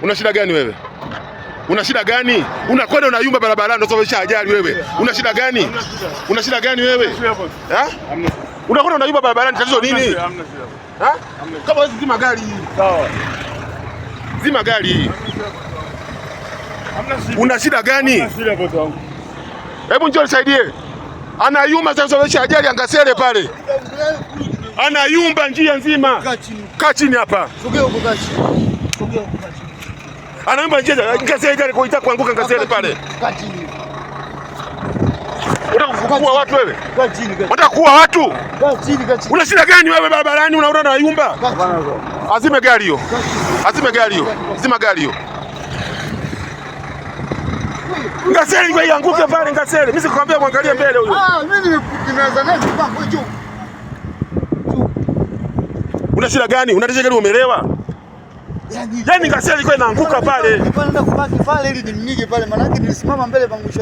Una shida gani wewe? Una shida gani? Unakwenda unayumba barabarani unasababisha ajali wewe. Una shida gani? Una shida gani wewe? Eh? Unakwenda unayumba barabarani, tatizo nini? Eh? Kama wewe zima gari hii. Sawa. Zima gari hii. Hamna shida. Una shida gani? Hamna shida bosi wangu. Hebu njoo nisaidie. Anayumba sasa kusababisha ajali Angasele pale. Anayumba njia nzima. Kaa chini. Kaa chini hapa. Sogea huko, kaa chini. Sogea huko, kaa chini. Anayumba njia Ngasele, gari kuita kuanguka Ngasele pale. Kaa chini. Unataka kuua watu wewe? Kaa chini, kaa chini. Unataka kuua watu? Kaa chini, kaa chini. Una shida gani wewe barabarani unaona unayumba? Kaa chini. Azime gari hiyo. Azime gari hiyo. Zima gari hiyo. Ngasele ilikuwa ianguke pale Ngasele. Mimi sikwambia muangalie mbele huyo. Ah, mimi nimeanza naye mpango juu. Una shida gani? Unaendesha gari umelewa? Yaani Yaani Ngasele ilikuwa inaanguka pale. Nilikuwa naenda kubaki pale ili nimnige pale, maana yake nilisimama mbele pangusha.